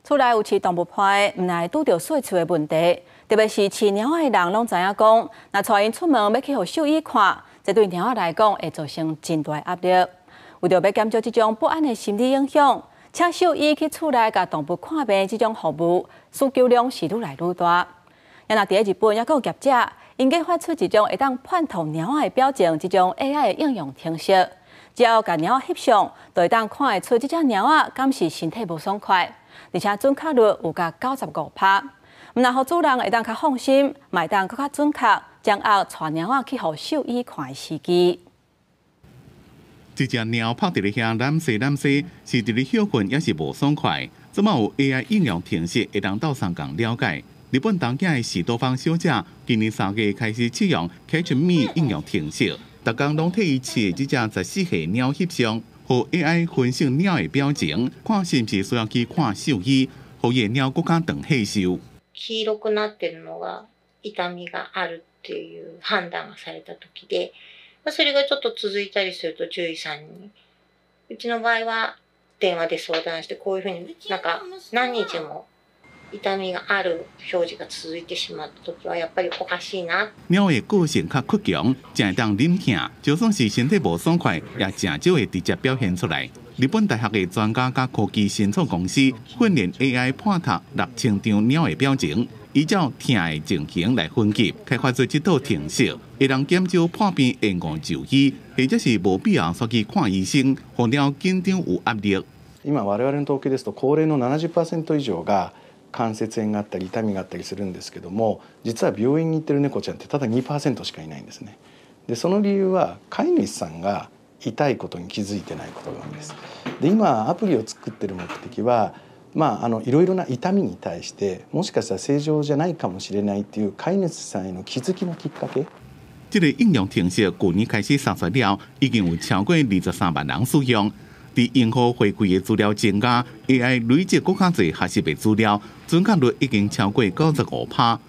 厝內有飼動物伴，毋但會拄著細喙的問題，特別是飼貓仔的人攏知影講，若帶𪜶出門欲去予獸醫看，這對貓仔來講會造成真大壓力。為著欲減少這種不安的心理影響，請獸醫去厝內共動物看病這種服務需求量是愈來愈大。若佇咧日本，猶閣有業者，𪜶研發出一種會當判斷貓仔的表情這種 AI 的應用程式，只要共貓仔翕相，就會當看會出這隻貓仔敢是身體無爽快，而且準確率有共95%。毋但予主人會當較放心，嘛會當閣較準確掌握帶貓仔去予獸醫看的時機。這隻貓趴佇咧遐懶西懶西，是佇咧歇睏，抑是無爽快？這馬有 AI 應用程式會當鬥相共了解。日本東京的士多芳小姐今年3月開始試用 Catch Me 應用程式，逐工攏替伊飼的這隻14歲貓翕相，予 AI 分析貓的表情，看是毋是需要去看獸醫，予伊的貓閣較長歲壽。黄色くなってるのが痛みがあるっていう判断がされた時で、それがちょっと続いたりすると獣医さんに、うちの場合は電話で相談して、こういうふうになんか何日も痛みがある表示が続いてしまった時はやっぱりおかしいな。貓的個性較倔強，誠會當忍疼，就算是身體無爽快，也誠少會直接表現出來。日本大學的專家佮科技新創公司訓練 AI 判讀6000張貓的表情，依照疼的情形來分級，開發出這套程式，會當減少破病延誤就醫，或者是無必要煞去看醫生，予貓緊張有壓力。今我々の統計ですと高齢の70%以上が関節炎があったり痛みがあったりするんですけども、実は病院に行ってる猫ちゃんってただ2%しかいないんですね。でその理由は、飼い主さんが痛いことに気づいてないことが多いんです。で今アプリを作ってる目的は、まあ、いろいろな痛みに対して、もしかしたら正常じゃないかもしれないっていう飼い主さんへの気づきのきっかけ。這個應用程式舊年開始上線了，已經有超過23萬人使用。佇用戶回饋的資料增加，AI 累積閣較濟學習的資料，準確率已經超過95%。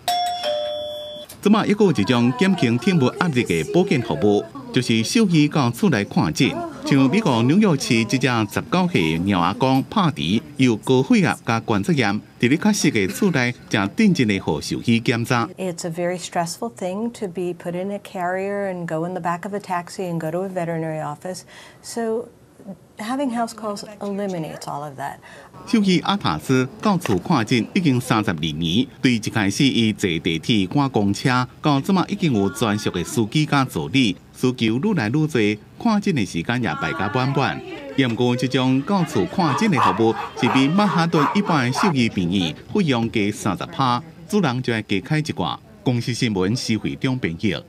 這馬猶閣有一種減輕寵物壓力的保健服務，就是獸醫到厝內看診。像美國紐約市這隻19歲貓阿公帕迪，有高血壓佮關節炎，佇咧較適的厝內，誠認真的予獸醫檢查。 It's a very stressful thing to be put in a carrier and go in the back of a taxi and go to a veterinary office. So having house calls eliminates all of that. 獸醫阿塔斯到厝看診已經32年，對一開始伊坐地鐵趕公車，到這馬已經有專屬的司機佮助理，需求愈來愈濟，看診的時間也排甲滿滿。毋過這種到厝看診的服務，是比曼哈頓一般的獸醫病院費用加30%，主人就愛加開一寡。公視新聞施惠中編譯。